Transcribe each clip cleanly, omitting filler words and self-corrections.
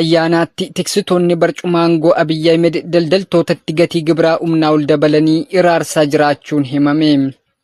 Ayyaanaatti tiksitoonni barcuma aangoo Abiy Ahimed daldaltootatti gatii gibiraa humnaa ol dabalanii hiraarsaa jiraachuun himame.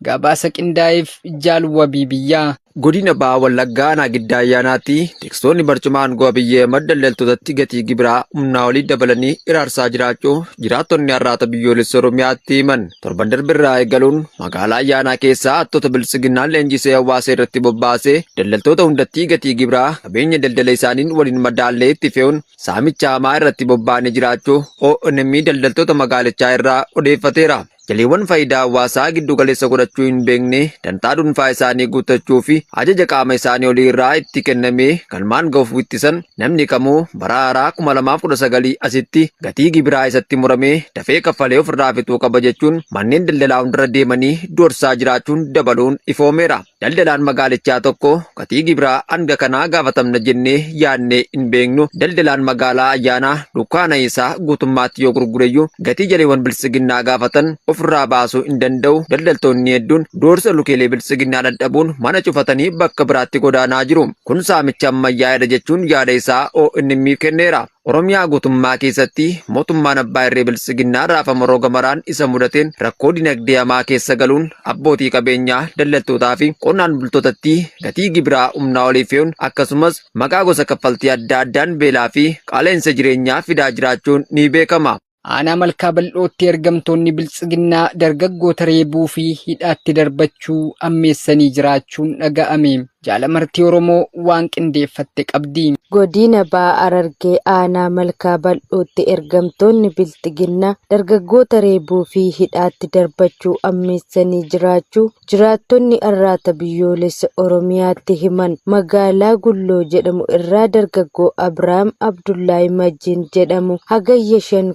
Gabaasa qindaa'eef Jaal Wabii Biyyaa. Godina Baha Wallaggaa Aanaa Giddaa Ayyaanaatti tikstoonni barcuma aangoo Abiy Ahimad daldaltootatti gatii gibiraa humnaa olii dabalanii hiraarsaa jiraachuu jiraattonni Arraata Biyyoolessa Oromiyaatti himan. Torban darbe irraa eegaluun magaalaa Ayyaanaa keessaa hattoota Biltsiginnaan leenjisee hawaasa irratti bobbaasee daldaltoota hundattii gatii gibiraa qabeenya daldala isaaniin waliin madaallee itti fe'uun saamicha hamaa irratti bobba'anii jiraachuu ONM daldaltoota magaalichaa irraa odeeffateera. Jaleewwan faayidaa hawaasaa giddu galeessa godhachuu hin beekne dantaa dhuunfaa isaanii guuttachuu fi ajaja qaama isaanii olii irraa itti kennamee galmaan ga'uuf wittisan namni kamuu bara haaraa 2019 asitti gatii gibiraa isatti murame dafee kaffalee ofirraa fixuu qaba jechuun manneen daldalaa hundarra deemanii doorsisaa jiraachuun dabaluun ifoomeera. Daldalaan magaalichaa tokko gatii gibiraa hanga kanaa gaafatamna jennee yaadnee hin beeknu. Daldalaan magaalaa Ayyaanaa dukkaana isaa guutummaatti yoo gurgureyyuu gatii jaleewwan Biltsiginnaa gaafatan ofirraa baasuu hin danda'u. Daldaltoonni hedduun doorsa lukeelee Biltsiginnaa dadhabuun mana cufatanii bakka biraatti godaanaa jiru. Kun saamicha ammayyaa'edha jechuun yaada isaa ONM kenneera. Oromiyaa guutummaa keessatti mootummaan abbaa irree Biltsiginnaa raafama roga maraan isa mudateen rakkoo dinagdee hamaa keessa galuun abbootii qabeenyaa, daldaltootaa fi qonnaan bultootatti gatii gibiraa humnaa olii fe'uun akkasumas maqaa gosa kaffaltii adda addaan beelaa fi qaala'insa jireenyaa fidaa jiraachuun ni beekama. Aanaa Malkaa Bal'ootti ergamtoonni Biltsiginnaa dargaggoota reebuu fi hidhaatti darbachuu ammeessanii jiraachuun dhaga'ame. Jaal Amartii Oromoo waan qindeeffatte qabdi. Godina Baha Harargee Aanaa Malkaa Bal'ootti ergamtoonni Bilxiginnaa dargaggoota reebuu fi hidhaatti darbachuu ammeessanii jiraachuu jiraattonni Arraata Biyyoolessa Oromiyaatti himan. Magaalaa Gulloo jedhamu irraa dargaggoo Abrahaam Abdullaay Majiin jedhamu Hagayya 5,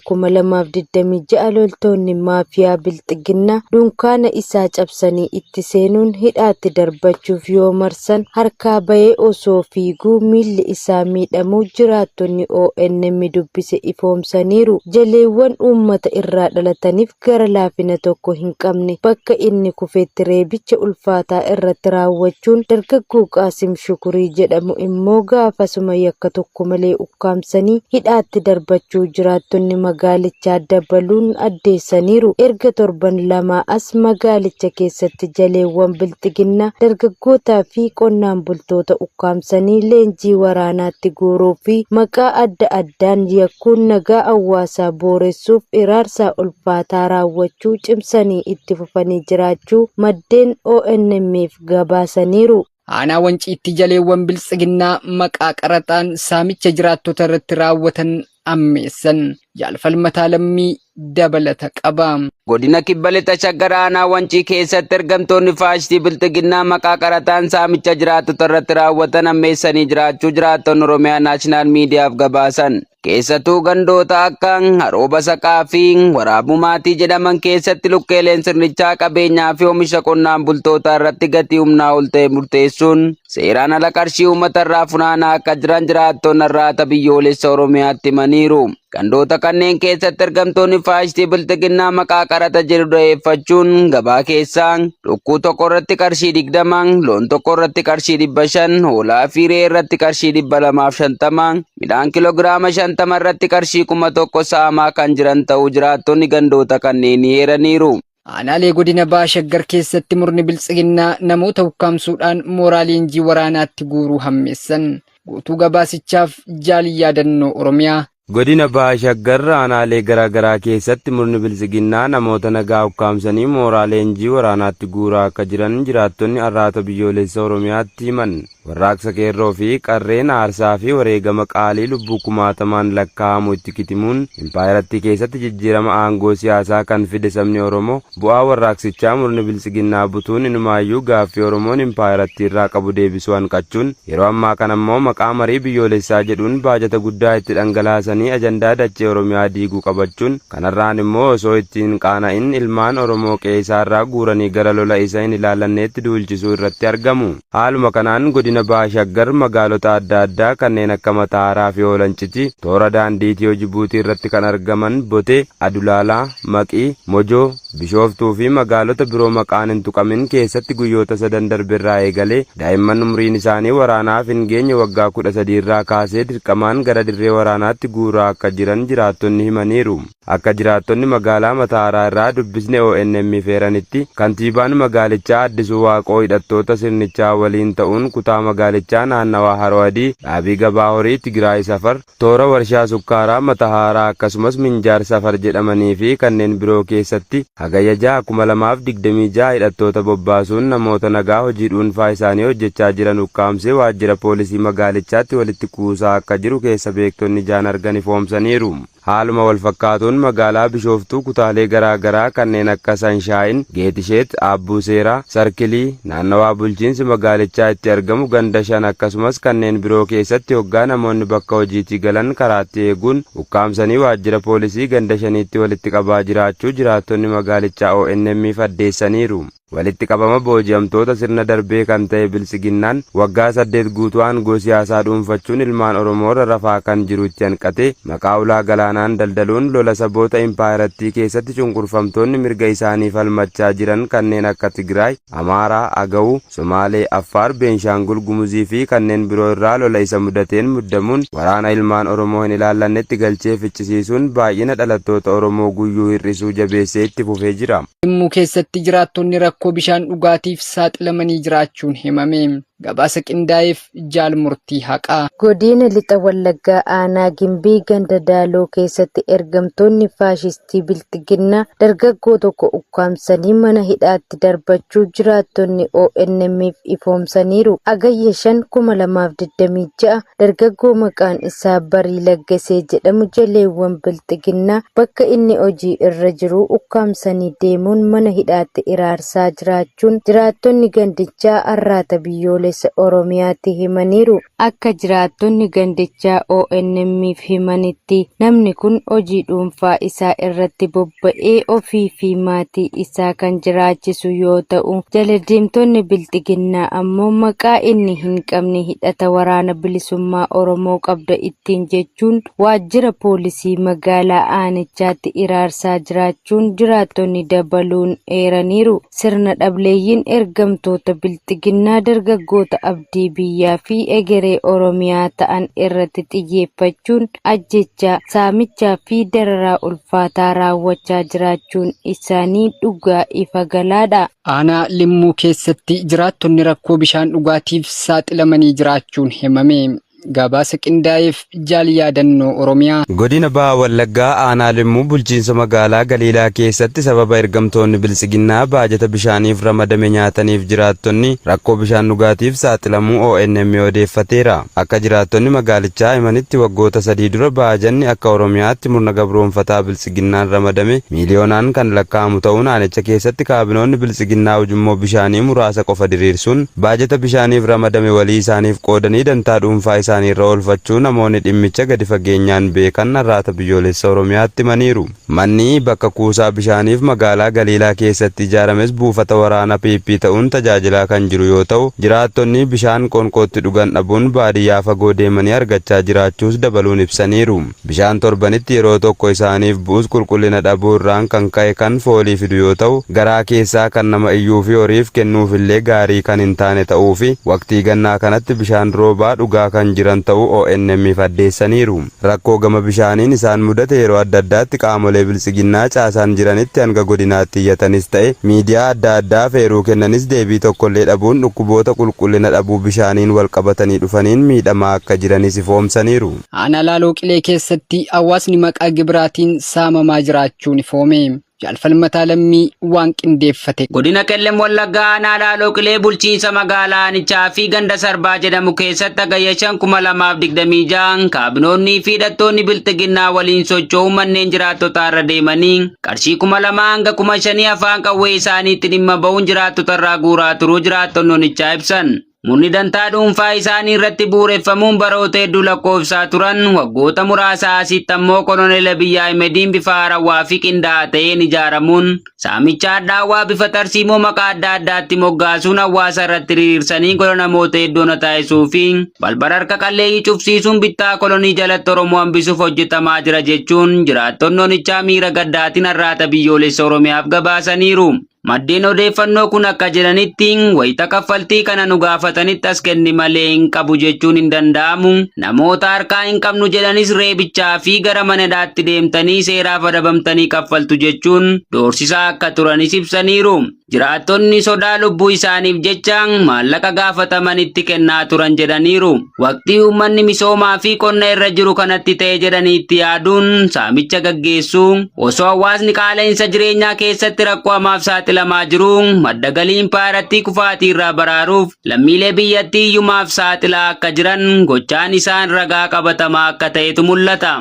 2026 loltoonni maafiyaa Bilxiginnaa dunkaana isaa cabsanii itti seenuun hidhaatti darbachuuf yoo marsan harkaa bahee osoo fiiguu miilli isaa miidhamuu jiraattonni ONM dubbise ifoomsaniiru. Jaleewwan uummata irraa dhalataniif gara laafina tokko hin qabne bakka inni kufetti reebicha ulfaataa irratti raawwachuun dargaggoo Qaasim Shukurii jedhamu immoo gaafasuma yakka tokko malee ukkaamsanii hidhaatti darbachuu jiraattonni magaalichaa dabaluun addeessaniiru. Erga torban lamaa as magaalicha keessatti jaleewwan Bilxiginnaa dargaggootaa fi qonnaan bultoota ukkaamsanii leenjii waraanaatti guuruu fi maqaa adda addaan yakkuun nagaa hawaasaa booressuuf hiraarsaa ulfaataa raawwachuu cimsanii itti fufanii jiraachuu maddeen ONM'f gabaasaniiru. Aanaa Wanciitti jaleewwan Biltsiginnaa maqaa qaraxaan saamicha jiraattota irratti raawwatan ammeessan. Jaal Falmataa Lammii dabalata qaba. Godina Kibba Lixa Shaggar Aanaa Wancii keessatti ergamtoonni faashistii Bilxiginnaa maqaa qaraxaan saamicha jiraattota irratti raawwatan ammeessanii jiraachuu jiraattonni Oromiyaa Naashinaal Miidiyaaf gabaasan. Keessattuu gandoota akka Haroo Basaqaa fi Waraabuu Maatii jedhaman keessatti lukkeeleen sirnichaa qabeenyaa fi oomisha qonnaan bultootaa irratti gatii humnaa ol ta'e murteessuun seeraan ala qarshii uummata irraa funaanaa akka jiran jiraattonni Arraata Biyyoolessa Oromiyaatti himaniiru. Gandoota kanneen keessatti ergamtoonni faashistii Bilxiginnaa maqaa qaraxa jedhu da'eeffachuun gabaa keessaa lukkuu tokko irratti qarshii 20, loon tokko irratti qarshii 500, hoolaa fi re'ee irratti qarshii 250, midhaan kiloogiraama 50 irratti qarshii 1000 saamaa kan jiran ta'uu jiraattonni gandoota kanneenii eeraniiru. Aanaalee godina Baha Shaggar keessatti murni Biltsiginnaa namoota ukkaamsuudhaan mooraa leenjii waraanaatti guuruu hammeessan. Guutuu gabaasichaaf Jaal Yaadannoo Oromiyaa. Godina Baha Shaggar aanaalee garaagaraa keessatti murni Biltsiginnaa namoota nagaa ukkaamsanii mooraa leenjii waraanaatti guuraa akka jiran jiraattonni Arraata Biyyoolessa Oromiyaatti himan. Warraaqsa Qeerroo fi Qarreen aarsaa fi wareegama qaalii lubbuu kumaatamaan lakkaa'amu itti kitimuun impaayerattii keessatti jijjiirama aangoo siyaasaa kan fide sabni Oromoo bu'aa warraaqsichaa murni Biltsiginnaa butuun inumaayyuu gaaffii Oromoon impaayerattiirraa qabu deebisuu hanqachuun yeroo ammaa kana immoo maqaa marii biyyoolessaa jedhuun baajata guddaa itti dhangalaasanii ajandaa dachee Oromiyaa diiguu qabachuun kanarraan immoo osoo itti hin qaana'in ilmaan Oromoo qe'ee isaarraa guuranii gara lola isa hin ilaallanneetti duulchisuu irratti argamu. Haaluma kanaan godina Baha Shaggar magaalota adda addaa kanneen akka Matahaaraa fi Hoolanchiti, toora daandii Itiyoo Jibuutii irratti kan argaman Botee, Adulaalaa, Maqii, Mojoo, Bishooftuu fi magaalota biroo maqaan hin tuqamin keessatti guyyoota sadan darbe irraa eegalee daa'imman umriin isaanii waraanaaf hin geenye waggaa 13 irraa kaasee dirqamaan gara dirree waraanaatti guuraa akka jiran jiraattonni himaniiru. Akka jiraattonni magaalaa Mataaraa irraa dubbisne ONM feeranitti, kantiibaan magaalichaa Addisuu Waaqoo hidhattoota sirnichaa waliin ta'uun kutaa magaalichaa naannawaa Haroo Adii, Dhaabii Gabaa Horii, Tigraay Safar, toora warshaa sukkaaraa Matahaaraa akkasumas Minjaar Safar jedhamanii fi kanneen biroo keessatti Hagayya 6, 2026 hidhattoota bobbaasuun namoota nagaa hojii dhuunfaa isaanii hojjechaa jiran ukkaamsee waajjira poolisii magaalichaatti walitti kuusaa akka jiru keessa beektonni ijaan argan ifoomsaniiru. Haaluma walfakkaatuun magaalaa Bishooftuu kutaalee garaa garaa kanneen akka Sanshaayin, Geetisheet, Aabbuu Seeraa, Sarkilii, naannawaa bulchiinsi magaalichaa itti argamu ganda 5 akkasumas kanneen biroo keessatti hoggaa namoonni bakka hojiitii galan karaatti eeguun ukkaamsanii waajjira poolisii ganda shaniitti walitti qabaa jiraachuu jiraattonni magaalichaa ONM'f addeessaniiru. Walitti qabama booji'amtoota sirna darbee kan ta'e Biltsiginnaan waggaa 8 guutuu aangoo siyaasaa dhuunfachuun ilmaan Oromoo irra rafaa kan jiru itti hanqatee maqaa ulaa galaanaan daldaluun lola saboota impaayerattii keessatti cunqurfamtoonni mirga isaanii falmachaa jiran kanneen akka Tigraay, Amaaraa, Agawu, Somaalee, Affaar, Beenshaangul Gumuzii fi kanneen biroo irraa lola isa mudateen muddamuun waraana ilmaan Oromoo hin ilaallannetti galchee ficcisiisuun baay'ina dhalattoota Oromoo guyyuu hir'isuu jabeessee itti fufee jira. Limmuu keessatti jiraattonni rakkoo bishaan dhugaatiif saaxilamanii jiraachuun himame. Gabaasa qindaa'eef Jaal Murtii Haqaa. Godina Lixa Wallaggaa Aanaa Gimbii ganda Daaloo keessatti ergamtoonni faashistii Bilxiginnaa dargaggoo tokko ukkaamsanii mana hidhaatti darbachuu jiraattonni ONM'f ifoomsaniiru. Hagayya 5, 2026 dargaggoo maqaan isaa Barii Laggasee jedhamu jaleewwan Bilxiginnaa bakka inni hojii irra jiruu ukkaamsanii deemuun mana hidhaatti hiraarsaa jiraachuun jiraattonni gandichaa Arraata Biyyoolessa Oromiyaatti himaniiru. Akka jiraattonni gandichaa ONM'f himanitti, namni kun hojii dhuunfaa isaa irratti bobba'ee ofii fi maatii isaa kan jiraachisu yoo ta'u, jala deemtonni Bilxiginnaa ammoo maqaa inni hin qabne hidhata Waraana Bilisummaa Oromoo qabda ittiin jechuun waajjira poolisii magaalaa aanichaatti hiraarsaa jiraachuun jiraattonni dabaluun eeraniiru. Sirna dhableeyyiin ergamtoota Bilxiginnaa dargaggoota abdii biyyaa fi egeree Oromiyaa ta'an irratti xiyyeeffachuun ajjeechaa, saamichaa fi dararaa ulfaataa raawwachaa jiraachuun isaanii dhugaa ifa galaadha. Aanaa Limmuu keessatti jiraattonni rakkoo bishaan dhugaatiif saaxilamanii jiraachuun himame. Gabaasa qindaa'eef Jaal Yaadannoo Oromiyaa. Godina Baha Wallaggaa Aanaa Limmuu bulchiinsa magaalaa Galiilaa keessatti sababa ergamtoonni Biltsiginnaa baajata bishaaniif ramadame nyaataniif jiraattonni rakkoo bishaan dhugaatiif saaxilamuu ONM odeeffateera. Akka jiraattonni magaalichaa himanitti waggoota 3 dura baajanni akka Oromiyaatti murna gabroomfataa Biltsiginnaan ramadame miiliyoonaan kan lakkaa'amu ta'uun aanicha keessatti kaabinoonni Biltsiginnaa ujummoo bishaanii muraasa qofa diriirsuun baajata bishaaniif ramadame walii isaaniif qoodanii dantaa dhuunfaa isaanii irra oolfachuu namoonni dhimmicha gadi fageenyaan beekan Arraata Biyyoolessa Oromiyaatti himaniiru. Manni bakka kuusaa bishaaniif magaalaa Galiilaa keessatti ijaarames buufata waraana PP ta'uun tajaajilaa kan jiru yoo ta'u, jiraattonni bishaan qoonqootti dhugan dhabuun baadiyyaa fagoo deemanii argachaa jiraachuus dabaluun ibsaniiru. Bishaan torbanitti yeroo tokko isaaniif bu'us qulqullina dhabuu irraan kan ka'e kan foolii fidu yoo ta'u, garaa keessaa kan nama iyyuufi horiif kennuufillee gaarii kan hin taane ta'uufi waqtii gannaa kanatti bishaan roobaa dhugaa kan jiran ta'uu ONM'f addeessaniiru. Rakkoo gama bishaaniin isaan mudate yeroo adda addaatti qaamolee Biltsiginnaa caasaan jiranitti hanga godinaatti iyyatanis ta'e miidiyaa adda addaaf eeruu kennanis deebii tokkollee dhabuun dhukkuboota qulqullina dhabuu bishaaniin walqabatanii dhufaniin miidhamaa akka jiranis ifoomsaniiru. Aanaa Laaloo Qilee keessatti hawaasni maqaa gibiraatiin saamamaa jiraachuun ifoome. Jaal Falmataa Lammii waan qindeeffate. Godina Qellem Wallaggaa Aanaa Laaloo Qilee bulchiinsa magaalaa aanichaa fi ganda Sarbaa jedhamu keessatti Hagayya 5, 2026 kaabinoonnii fi hidhattoonni Bilxiginnaa waliin socho'uun manneen jiraattotaa irra deemanii qarshii 2000 hanga 5000 afaan qawwee isaaniitti dhimma ba'uun jiraattotarraa guuraa turuu jiraattonni onichaa ibsan. Murni dantaa dhuunfaa isaanii irratti bu'uureffamuun baroota hedduu lakkoofsaa turan waggoota muraasa asitti ammoo Koloneel Abiy Ahimediin bifa haarawaa fi qindaa'aa ta'een ijaaramuun saamicha hadhaawaa bifa tarsiimoo maqaa adda addaatti moggaasuun hawaasa irratti diriirsanii gola namoota hedduu ona taasisuu fi balbala harka qalleeyyii cufsiisuun bittaa kolonii jalatti Oromoo hambisuuf hojjetamaa jira jechuun jiraattonni onichaa miira gaddaatiin Arraata Biyyoolessa Oromiyaaf gabaasaniiru. Maddeen odeeffannoo kun akka jedhanitti wayita kaffaltii kana nu gaafatanitti as kenni malee hin qabu jechuun hin danda'amu. Namoota harkaa hin qabnu jedhanis reebichaa fi gara mana hidhaatti deemtanii seeraaf adabamtanii kaffaltu jechuun doorsisaa akka turanis ibsaniiru. Jiraattonni sodaa lubbuu isaaniif jecha maallaqa gaafatamanitti kennaa turan jedhaniiru. Waqtii uummanni misoomaa fi qonna irra jiru kanatti ta'e jedhanii itti yaaduun saamicha gaggeessuu osoo hawaasni qaala'insa jireenyaa keessatti rakkoo hamaaf saaxilamaa jiru madda galii impaayerattii kufaatii irraa baraaruuf lammiilee biyyattii hiyyumaaf saaxilaa akka jiran gochaan isaan ragaa qabatamaa akka ta'etu mul'ata.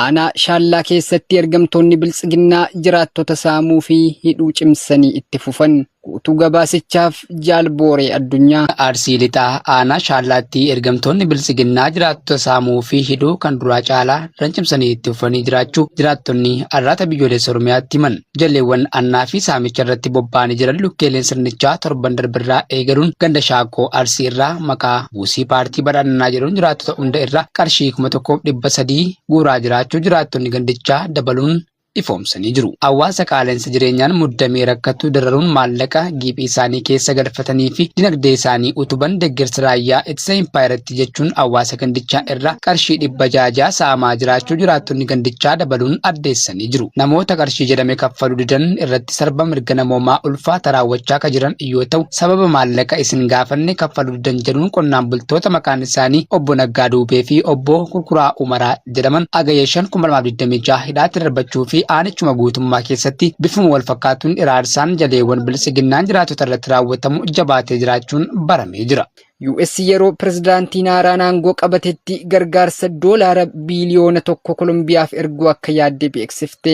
Aanaa Shaallaa keessatti ergamtoonni Biltsiginnaa jiraattota saamuu fi hidhuu cimsanii itti fufan. Guutuu gabaasichaaf Jaal Booree Addunyaa. Arsii Lixaa Aanaa Shaallaatti ergamtoonni Biltsiginnaa jiraattota saamuu fi hidhuu kan duraa caalaa daran cimsanii itti fufanii jiraachuu jiraattonni Arraata Biyyoolessa Oromiyaatti himan. Jalleewwan annaa fi saamicha irratti bobba'anii jiran lukkeeleen sirnichaa torban darberraa eegaluun ganda Shaakkoo Arsii irraa maqaa buusii paartii badhaadhinaa jedhuun jiraattota hunda irraa qarshii 1300 guuraa jiraachuu jiraattonni gandichaa dabaluun ifoomsanii jiru. Hawaasa qaala'insa jireenyaan muddamee rakkatu dararuun maallaqa giiphii isaanii keessa galfatanii fi dinagdee isaanii utuban deggersa raayyaa ittisa impaayerattii jechuun hawaasa gandichaa irraa qarshii 600 saamaa jiraachuu jiraattonni gandichaa dabaluun addeessanii jiru. Namoota qarshii jedhame kaffaluu didan irratti sarba mirga namoomaa ulfaata raawwachaa ka jiran yoo ta'u, sababa maallaqa isin gaafanne kaffaluu didan jedhuun qonnaan bultoota maqaan isaanii Obbo Naggaa Duubee fi Obbo Kurkuraa Umaraa jedhaman Hagayya 5, 2026 hidhaatti darbachuu fi aanichuma guutummaa keessatti bifuma wal fakkaatuun iraarsaan jaleewwan biltsiginnaan jiraattota irratti raawwatamu jabaatee jiraachuun baramee jira. US yeroo pirezidaantiin haaraan aangoo qabatetti gargaarsa doolaara biiliyoona 1 Kolombiyaaf erguu akka yaadde beeksifte.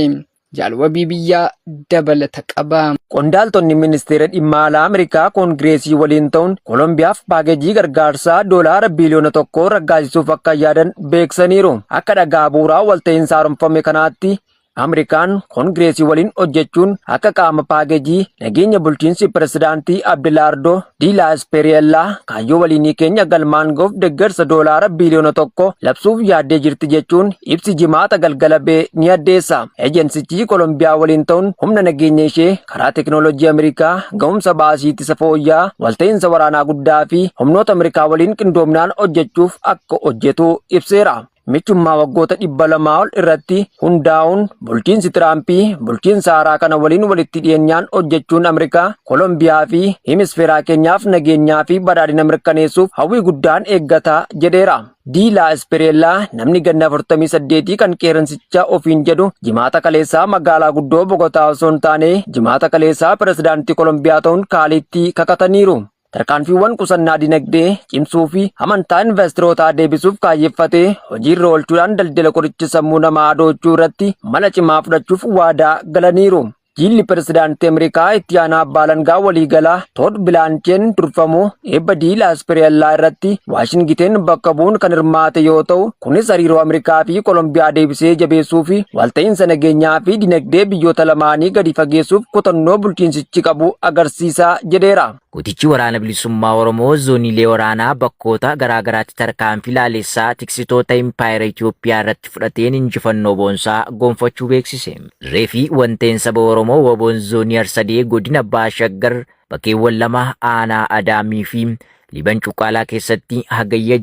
Jaal Wabii Biyyaa dabalata qaba. Qondaaltonni Ministeera Dhimma Alaa Ameerikaa Koongireesii waliin ta'uun Kolombiyaaf paakeejii gargaarsaa doolaara biiliyoona tokkoo raggaasisuuf akka yaadan beeksaniiru. Akka dhagaa bu'uuraa walta'iinsa haaromfame kanaatti Ameerikaan Koongireesii waliin hojjechuun akka qaama paakeejii nageenya bulchiinsi pirezidaantii Abdelaardoo Diilaa Ispeeriyeellaa kaayyoo waliinii keenya galmaan ga'uuf deggersa doolaara biiliyoona 1 labsuuf yaaddee jirti jechuun ibsi Jimaata galgala ba'e ni addeessa. Ejensichi Kolombiyaa waliin ta'uun humna nageenya ishee karaa teeknooloojii Ameerikaa, ga'umsa baasii ittisa fooyya'aa, walta'iinsa waraanaa guddaa fi humnoota Ameerikaa waliin qindoominaan hojjechuuf akka hojjetu ibseera. Michummaa waggoota 200 ol irratti hundaa'uun bulchiinsi Tiraampii bulchiinsa haaraa kana waliin walitti dhiyeenyaan hojjechuun Ameerikaa, Kolombiyaa fi hemisfeeraa keenyaaf nageenyaa fi badhaadhina mirkaneessuuf hawwii guddaan eeggata jedheera. Diilaa Ispereellaa namni ganna 48 kan qeerransicha ofiin jedhu Jimaata kaleessaa magaalaa guddoo Bogotaa osoo hin taane Jimaata kaleessaa pirezidaantii Kolombiyaa ta'uun Kaaliitti kakataniiru. Tarkaanfiiwwan qusannaa dinagdee cimsuu fi amantaa invastirootaa deebisuuf kaayyeffate hojiirra oolchuudhaan daldala qoricha sammuu namaa adoochuu irratti mala cimaa fudhachuuf waadaa galaniiru. Jiilli Pirezidaantii Ameerikaa itti aanaa abbaa alangaa waliigalaa Tood Bilaancheen durfamu eebba Diil Aspereellaa irratti Waashingiteen bakka bu'uun kan hirmaate yoo ta'u, kunis hariiroo Ameerikaa fi Kolombiyaa deebisee jabeessuu fi walta'iinsa nageenyaa fi dinagdee biyyoota lamaanii gadi fageessuuf kutannoo bulchiinsichi qabu agarsiisa jedheera. Gootichi Waraana Bilisummaa Oromoo zooniilee waraanaa bakkoota garaa garaatti tarkaanfii laalessaa tiksitoota impaayera Itoophiyaa irratti fudhateen injifannoo boonsaa gonfachuu beeksise. Dirree fi wanteen saba Oromoo WBOn Zoonii Harsadee Godina Baha Shaggar bakkeewwan 2 Aanaa Adaamii fi Liiban Cuqqaalaa keessatti Hagayya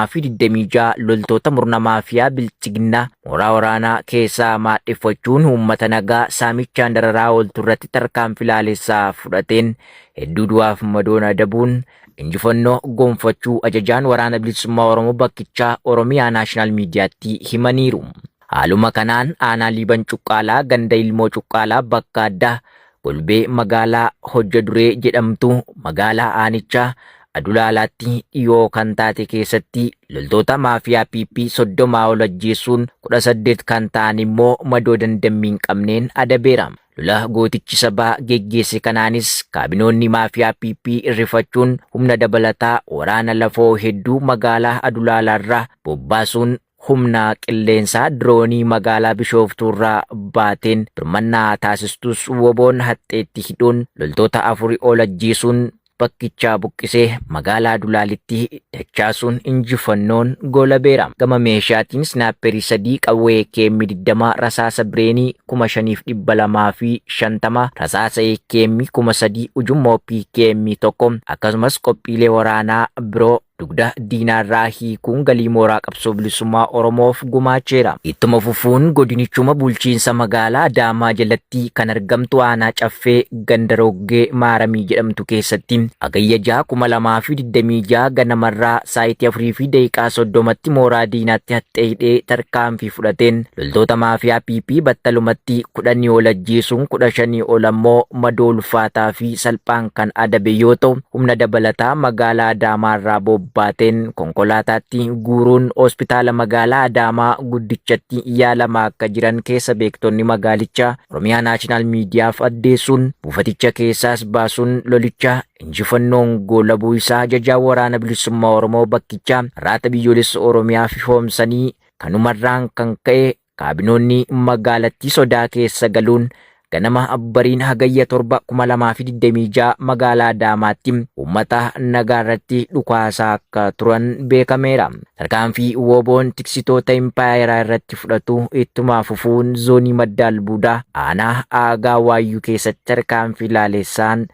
6,2026 loltoota murna maafiyaa Bilxiginnaa mooraa waraanaa keessaa maadheffachuun uummata nagaa saamichaan dararaa ooltu irratti tarkaanfii laalessaa fudhateen hedduu du'aaf madoon adabuun injifannoo gonfachuu ajajaan Waraana Bilisummaa Oromoo bakkichaa Oromiyaa Naashinaal Miidiyaatti himaniiru. Haaluma kanaan aanaa Liiban Cuqqaalaa ganda Ilmoo Cuqqaalaa bakka addaa Golbee magaalaa Hojja Duree jedhamtu magaalaa aanichaa Adulaalaatti dhiyoo kan taate keessatti loltoota maafiyaa PP 30 ol ajjeessuun 18 kan ta'an immoo madoo dandammii hin qabneen adabeera. Lola gootichi sabaa geggeesse kanaanis kaabinoonni maafiyaa PP rifachuun humna dabalataa waraana lafoo hedduu magaalaa Adulaalaarraa bobbaasuun humna qilleensaa diroonii magaalaa Bishooftuurraa baateen birmannaa taasistus WBOn haxxeetti hidhuun loltoota afurii ol ajjeesuun bakkichaa buqqisee magaalaa Adulaalitti dachaasuun injifannoon goolabeera. Gama meeshaatiin snaapperii 3, qawwee AKM 20, rasaasa bireenii 5250, rasaasa AKM 3000, ujummoo PKM 1 akkasumas qophiilee waraanaa biroo dugda diinaarraa hiikuun galii mooraa qabsoo bilisummaa Oromoof gumaacheera. Ittuma fufuun godinichuma bulchiinsa magaalaa Adaamaa jalatti kan argamtu aanaa Caffee ganda Roggee Maaramii jedhamtu keessatti Hagayya 6, 2026 ganamarraa saayitii 4:30tti mooraa diinaatti haxxee hidhee tarkaanfii fudhateen loltoota maafiyaa PP battalumatti 10 ol ajjeesuun 15 ol ammoo madoo ulfaataa fi salphaan kan adabe yoo ta'u, humna dabalataa magaalaa Adaamaarraa bobbaateen konkolaataatti guuruun hospitaala magaalaa Adaamaa guddichatti yaalamaa akka jiran keessa beektonni magaalichaa Oromiyaa Naashinaal Miidiyaaf addeessuun buufaticha keessaas baasuun lolicha injifannoon goolabuu isaa ajajaa waraana bilisummaa Oromoo bakkichaa Arraata Biyyoolessa Oromiyaaf ifoomsanii kanumarraan kan ka'e Kaabinoonni magaalattii sodaa keessa galuun ganama bariin Hagayya 7, 2026 magaalaa Adaamaatti uummata nagaa irratti dhukaasaa akka turan beekameera. Tarkaanfii WBOn tiksitoota impaayeraa irratti fudhatu ittuma fufuun zoonii Madda Albuudaa aanaa Aagaa Waayyuu keessatti tarkaanfii laalessaan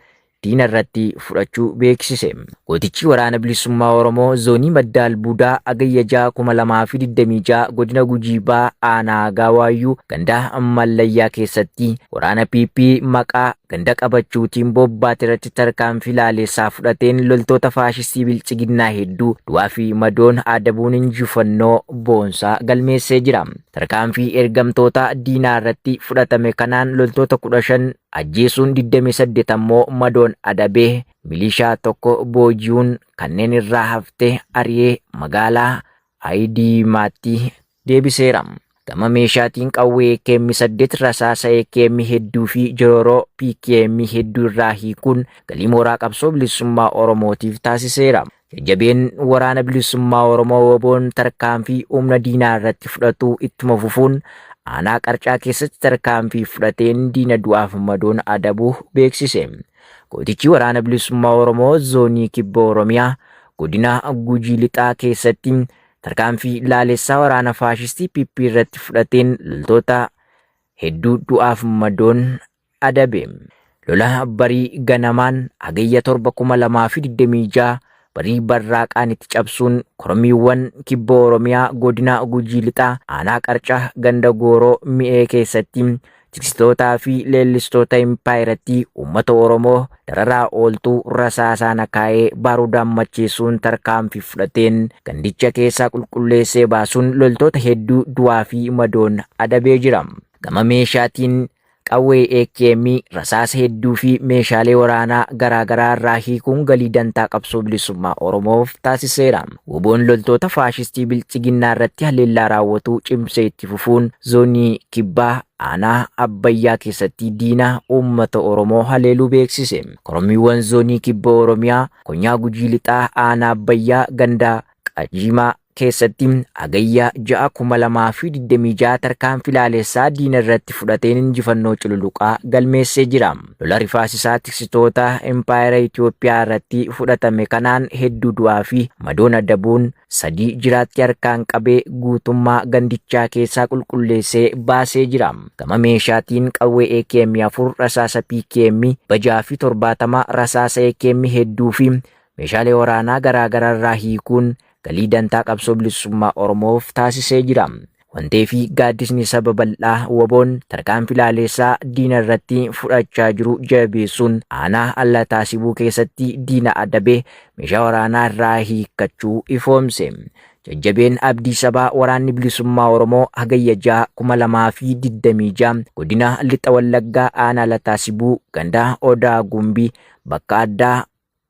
diina irratti fudhachuu beeksise. Gootichi Waraana Bilisummaa Oromoo Zoonii Madda Albuudaa Hagayya 6, 2026 Godina Gujii Bahaa Aanaa Aagaa Waayyuu ganda Mallayyaa keessatti waraana PP maqaa ganda qabachuutiin bobbaate irratti tarkaanfii laaleessaa fudhateen loltoota faashistii Biltsiginnaa hedduu du'aa fi madoon adabuun injifannoo boonsaa galmeessee jira. Tarkaanfii ergamtoota diinaa irratti fudhatame kanaan loltoota 15 ajjeesuun 28 ammoo madoon adabee milishaa tokko booji'uun kanneen irraa hafte ari'ee magaalaa Ayidiimaatti deebiseera. Gama meeshaatiin qawwee AKM 8, rasaasa AKM hedduu fi jororoo PKM hedduu irraa hiikuun galii mooraa qabsoo bilisummaa Oromootiif taasiseera. Jajjabeen Waraana Bilisummaa Oromoo WBOn tarkaanfii humna diinaa irratti fudhatu ittuma fufuun aanaa Qarcaa keessatti tarkaanfii fudhateen diina du'aaf madoon adabuu beeksise. Gootichi Waraana Bilisummaa Oromoo Zoonii Kibba Oromiyaa Godina Gujii Lixaa keessatti tarkaanfii laalessaa waraana faashistii PP irratti fudhateen loltoota hedduu du'aaf madoon adabe. Lola barii ganamaan Hagayya 7,2026 barii barraaqaan itti cabsuun korommiiwwan Kibba Oromiyaa Godina Gujii Lixaa Aanaa Qarcaa Ganda Gooroo Mi'ee keessatti tiksitootaa fi leellistoota impaayerattii uummata Oromoo dararaa ooltuu rasaasaan akaa'ee baarudaan macheessuun tarkaanfii fudhateen gandicha keessaa qulqulleessee baasuun loltoota hedduu du'aa fi madoon adabee jira. Gama meeshaatiin Qawwee AKM, rasaasa hedduu fi meeshaalee waraanaa garaa garaa irraa hiikuun galii dantaa qabsoo bilisummaa Oromoof taasiseera. WBOn loltoota faashistii Biltsiginnaa irratti haleellaa raawwatu cimsee itti fufuun Zoonii Kibbaa Aanaa Abbayyaa keessatti diina uummata Oromoo haleeluu beeksise. Korommiiwwan Zoonii Kibba Oromiyaa Konyaa Gujii Lixaa Aanaa Abbayyaa ganda Qajiimaa keessatti Hagayya 6, 2026 tarkaanfii laalessaa diina irratti fudhateen injifannoo cululuqaa galmeessee jira. Lola rifaasisaa tiksitoota impaayera Itoophiyaa irratti fudhatame kanaan hedduu du'aa fi madoon adabuun sadii jiraatti harkaan qabee guutummaa gandichaa keessaa qulqulleessee baasee jira. Gama meeshaatiin qawwee AKM 4, rasaasa PKM 670, rasaasa AKM hedduu fi meeshaalee waraanaa garaa garaa irraa hiikuun galii dantaa qabsoo bilisummaa Oromoof taasisee jira. Wantee fi gaaddisni saba bal'aa WBOn tarkaanfii laaleessaa diina irratti fudhachaa jiru jabeessuun aanaa Allataa Sibuu keessatti diina adabee meeshaa waraanaa irraa hiikkachuu ifoomse. Jajjabeen abdii sabaa Waraanni Bilisummaa Oromoo Hagayya 6, 2026 Godina Lixa Wallaggaa Aanaa Lataa Sibuu ganda Odaa Gumbii bakka addaa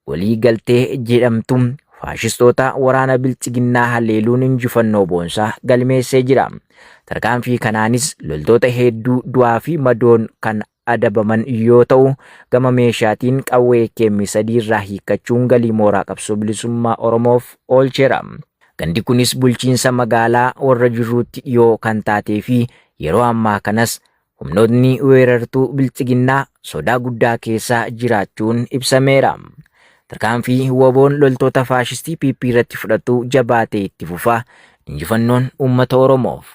Walii galtee jedhamtu faashistoota waraana biltsiginnaa haleeluun injifannoo boonsaa galmeessee jira. Tarkaanfii kanaanis loltoota hedduu du'aa fi madoon kan adabaman yoo ta'u, gama meeshaatiin qawwee AKM 3 irraa hiikkachuun galii mooraa qabsoo bilisummaa Oromoof oolcheera. Gandi kunis bulchiinsa magaalaa warra jirruutti dhiyoo kan taatee fi yeroo ammaa kanas humnootni weerartuu bilxiginnaa sodaa guddaa keessa jiraachuun ibsameera. Tarkaanfii WBOn loltoota faashistii PP irratti fudhatu jabaatee itti fufa. Injifannoon uummata Oromoof.